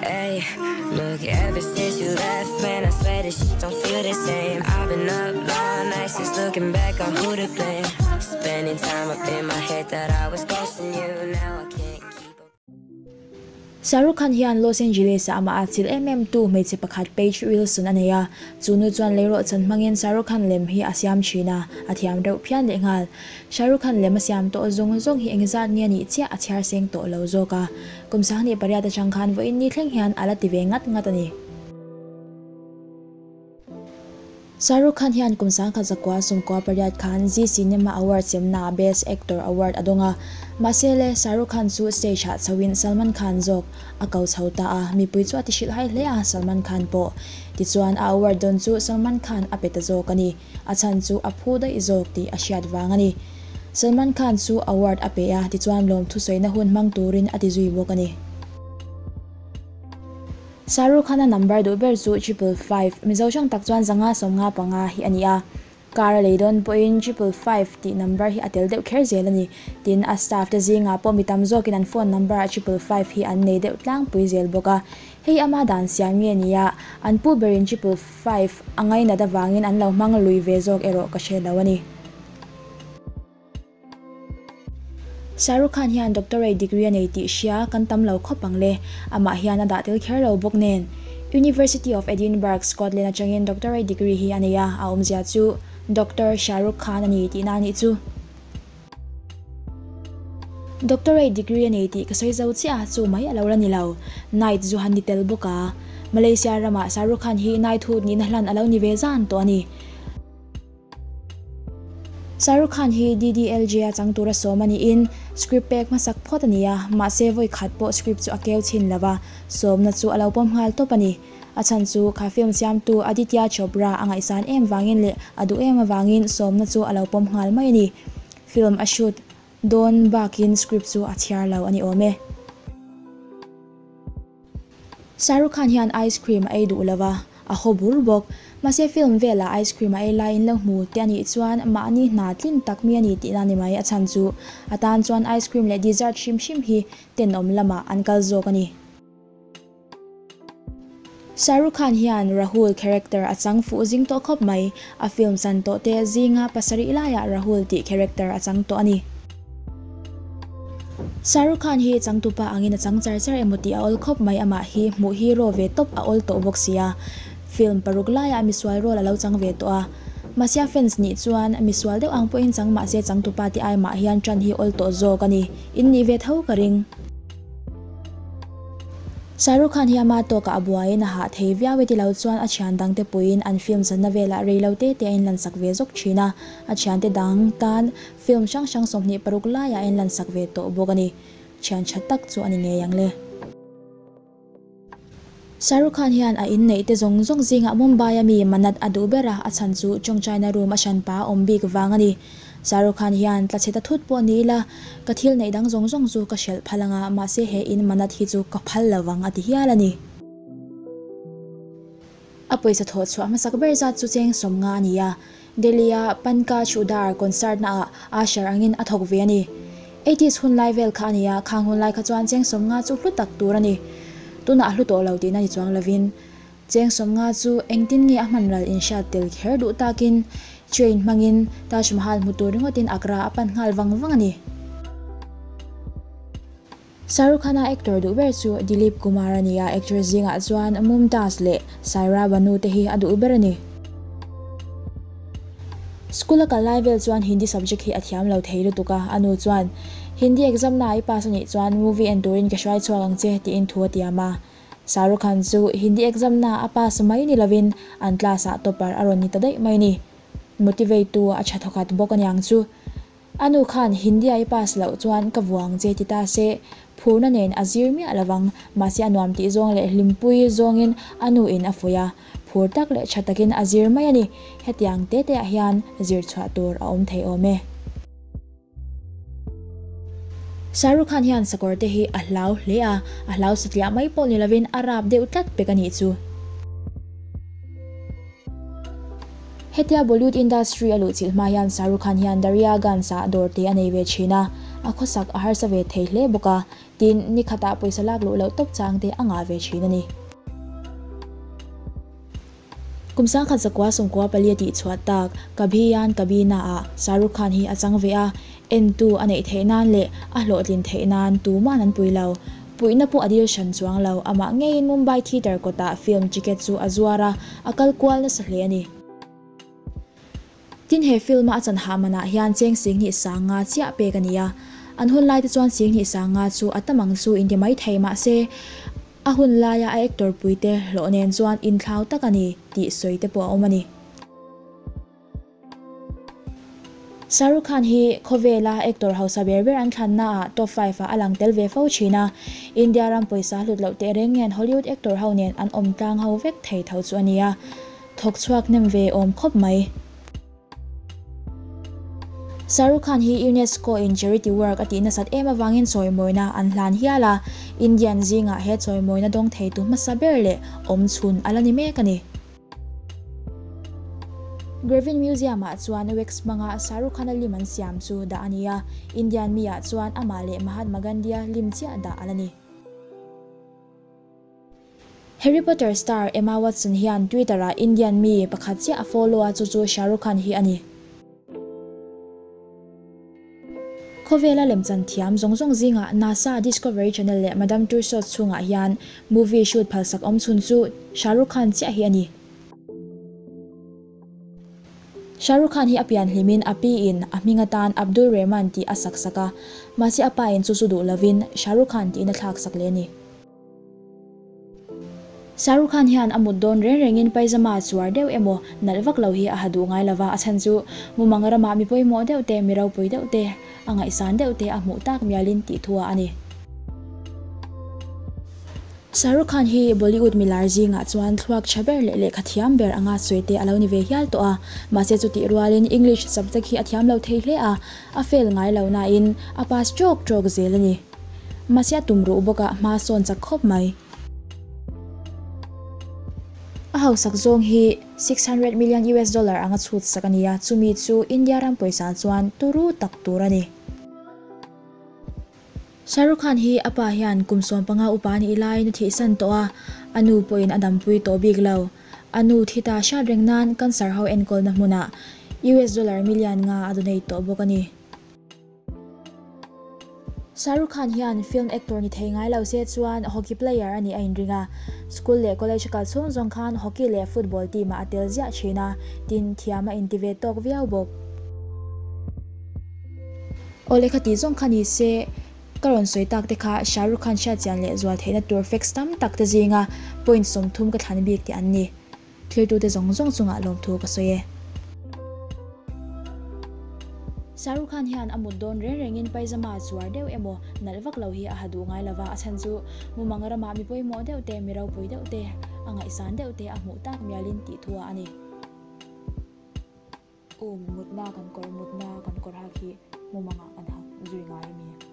Hey, look, ever since you left, man, I swear this shit don't feel the same. I've been up all night since looking back on who to blame. Spending time up in my head that I was ghosting you. Now I can't keep up. Shahrukh Khan hian Los Angeles ah amah atchilh em em tu hmeichhe pakhat Paige Wilson a nei a, chu nu chuan leirawhchan hmangin Shahrukh Khan lem hi a siam thin a, a thiam reuh phian leh nghal. Shahrukh Khan lem a siam tawh zawng zawng hi engzat nge a nih chiah a chhiar seng tawh lo zawk a, kum 28 atang khan vawiin ni thleng hian a la ti ve ngat ngat a ni. Shahrukh Khan hian kum 1998 khan Zee Cinema Awards semnaah Best Actor Award a dawng a, mahse le Shahrukh Khan chu stage ah chhoin Salman Khan zawk a ko chho ta a, mipui chu a ti hrilhhai hle a, Salman Khan pawh tichuan a award dawn chu Salman Khan a pe ta zawk a ni. A chhan chu a phu daih zawk tih a hriat vang a ni. Salman Khan chu award a pe a, tichuan lawmthu sawina hun hmang turin a ti zui bawk a ni. Shah Rukh Khan-a number duh ber chu 555, Mizo hrang tak chuan 555 hi a ni a. Car a lei dawn pawhin 555 tih number hi a tel deuh kher zel a ni. Tin, a staff te zingah pawh mi tam zawkin an phone number ah 555 hi an nei deuh tlangpui zel bawk a. Hei ama dan siam nge nia, an pu berin 555 a ngainat avangin an lo hmang lui ve zawk erawh ka hre lo a ni. Shah Rukh Khan hian doctorate degree a nei tih hria kan tam lo khawp ang le, amah hian a dah tel kher lo bawk nen. University of Edinburgh, Scotland atangin doctorate degree hi a nei a, a awmzia chu Doctor Shah Rukh Khan a ni tihna a nih chu. Doctorate degree a nei tih ka sawi zo chiah a, chu mai a lo la ni lo. Knight zu han ni tel bawk a. Malaysia ramah Shah Rukh Khan hi knighthood nihna hlan a lo ni ve zan tawh a ni. Shah Rukh Khan hi DDLJ a chang tura sawm a niin script pek hmasak phawt a ni a, mahse vawi khat pawh script chu a keu chhin lo va, sawmna chu a lo pawm nghal tawp a ni. A chhan chu kha film siamtu Aditya Chopra a ngaihsan em vangin leh a duh em avangin sawmna chu a lo pawm nghal mai a ni. Film a shoot dawn bakin script chu a chhiar lo a ni awm e. Shah Rukh Khan hian ice cream a ei duh lo va, a haw bur bawk. Mahse film velah ice cream a ei laiin lo hmu te a nih chuan mahni hna tlin tak mi a ni tihna ni mai. A chhan chu a tan chuan ice cream leh dessert hrim hrim hi tenawm lamah an kal zawk a ni. Shah Rukh Khan hian Rahul character a chang fuh zing tawh khawp mai. A film chan tawh te zinga pasarih laiah Rahul tih character a chang tawh a ni. Shah Rukh Khan hi changtupa angin a chang char char emaw tih a awl khawp mai, amah hi hmuh hero ve tawp a awl tawh bawk sia. Film paruk laiah misual role a lo chang ve tawh a. Mahse a fans nih chuan misual deuh ang pawhin chang mahse changtupa te ai mah hian ṭan hi awl tawh zawk a ni. In nih ve tho ka ring. Shah Rukh Khan hi ama tawkah a buaiin a hah thei viau e ti lo chuan a thian dangte puiin an film zanna velah rei lo te te a inlansak ve zawk thin a, a thiante dang tan film hrang hrang 26 laiah a inlansak ve tawh bawk a ni. Thian tha tak chu a ni ngei ang le. Shah Rukh Khan hian a inneih te zawng zawng zingah Mumbai a mi Manat a duh ber a, a chhan chu tawngtaina room a hranpa a awm bik vang a ni. Shah Rukh Khan hian tla chhe ta thut pawh ni ila, ka thil neih dang zawng zawng chu ka hrelh phal anga, mahse he in Manat hi chu ka phal lo vang a ti hial a ni. A pawisa thawh chhuah hmasak ber zat chu cheng 50 a ni a, Delhi-a Pankaj Udhar concert naah usher angin a thawk ve a ni. Eighties hun lai vel kha a ni a, khang hun lai kha chuan cheng 50 chu hlu tak tur a ni. Tunah a hlu tawh lo tihna ni chuang lovin, cheng 50 chu engtin nge a hman ral inhriat tel kher duh takin train hmangin Taj Mahal hmu tur ringawtin Agra a pan nghal vang vang a ni. Shah Rukh Khan-a actor duh ber chu Dilip Kumar a ni a, actress zingah chuan Mumtaz leh Saira Banu te hi a duh ber a ni. School a kal lai vel chuan Hindi subject hi a thiam lo thei lutuk a, a nu chuan, Hindi exam na i pass a nih chuan movie en turin ka hruai chhuak ang che, tiin thu a tiam a. Shah Rukh Khan chu Hindi exam na a pass mai ni lovin an class ah topper a rawn ni ta daih mai a ni. Motivate tu a tha thawkhat bawk a niang chu. A nu khan Hindi-a i pass loh chuan ka vuang che ti ta se, phurna nen a zir miah lovang, mahse a nuam tih zawng leh hlimpui zawngin a nu in a fuih a, phur tak leh tha takin a zir mai a ni. Hetiang te te ah hian zir chhuah tur a awm thei awm e. Shah Rukh Khan hian sakawr te hi a hlau hle a, a hlau satliah mai pawh ni lovin a rap deuh tlat pek a nih chu. Hetia Bollywood industry a luhchilh hma hian Shah Rukh Khan hian Darya Ganj ah dawr te a nei ve thin a. A khawsak a harsa ve thei hle bawk a, tin, ni khatah pawisa lak luh loh tawp chang te a ngah ve thin a ni. Kum 1994 a tihchhuah tak Kabhi Yaan Kabhi Na ah Shah Rukh Khan hi a chang ve a, entu a neih theih nan leh a hlawhtlin theih nan tuman an pui lo. Puihna pawh a dil hran chuang lo, amah ngeiin Mumbai theatre kawtah film ticket chu a zuar a, a kal kual nasa hle a ni. Tin he film a a chan hah manah hian cheng 25 chiah pek a ni a, an hun lai te chuan 25 chu a tam ang chu inti mai thei mahse a hun laia a actor pui te hlawh nen chuan inthlau tak a ni tih sawi te pawh a awm a ni. Shah Rukh Khan hi khawvela actor hausa ber ber an thlanna ah top 5 ah a lang tel ve fo thin a, India ram pawisa hlut loh tehreng nen Hollywood actor ho nen an awm tlang ho vek thei tho chu a ni a. Thawk chhuak hnem ve awm khawp mai. Shah Rukh Khan hi UNESCO in charity work a tih nasat em avangin chawimawina an hlan hial a, Indian zingah he chawimawina dawng theitu hmasa ber leh awm chhun a la ni mek a ni. Grevin Museum ah chuan wax hmanga Shah Rukh Khan-a lim an siam chu dah a ni a, Indian mi ah chuan amah leh Mahatma Gandhi-a lim chiah dah a la ni. Harry Potter star Emma Watson hian Twitter ah Indian mi pakhat chiah a follow a chu chu Shah Rukh Khan hi a ni. Khawvela lemchan thiam zawng zawng zingah NASA Discovery Channel leh Madame Tussauds chhungah hian movie shoot phalsak awm chhun chu Shah Rukh Khan chiah hi a ni. Shah Rukh Khan hi a pian hlimin a pi in a hming atan Abdul Rehman tih a sak sak a, mahse a pa in chu chu duh lovin Shah Rukh Khan tiin a thlak sak leh a ni. Shah Rukh Khan hian a mut dawn reng rengin paizama chuar deuh emaw nalh vak lo hi a ha duh ngai lova, a chhan chu mumang ramah mi pawimawh deuh te, mi ropui deuh te, a ngaihsan deuh te a hmuh tak mialin tih thu ah a ni. Shah Rukh Khan hi Bollywood milar zingah chuan thluak tha ber leh lehkha thiam ber anga sawi te a lo ni ve hial tawh a, mahse chutih rualin English subject hi a thiam lo thei hle a, a fail ngai lo nain a pass trawk trawk zel a ni. Mahse a tum ruh bawk a, hma sawn chak khawp mai. A hausak zawng hi 600 million US dollar anga chhut sak a ni a, chumi chu India ram pawisa chuan turu tak tur a ni. Shah Rukh Khan hi a pa hian kum 15 upa nih laiin a thihsan tawh a, a nu pawhin a dampui tawh bik lo. A nu thi ta hriat reng nan cancer ho enkawlna hmunah US dollar million nga a donate tawh bawk a ni. Shah Rukh Khan hian film actor ni thei ngai lo se chuan hockey player a nih a inring a, school leh college a kal chhung zawng khan hockey leh football team ah a tel ziah thin a, tin thiam a inti ve tawk viau bawk. Aw lehkha tih zawng kha ni se, ka rawn sawi tak te kha Shah Rukh Khan hriatchian leh zual theihna tur facts tam tak te zinga point 30 ka thlan bik tih an ni. Thiltute zawng zawng chungah lawmthu ka sawi e. Shah Rukh Khan hian a mut dawn reng rengin paizama chuar deuh emaw nalh vak lo hi a ha duh ngai lova, a chhan chu mumang ramah mi pawimawh deuh te, mi ropui deuh te, a ngaihsan deuh te a hmuh tak mialin tih thu ah a ni. Um, mutna kan kawr, mutna kan kawr hak hi mumangah kan hak zui ngai a mi.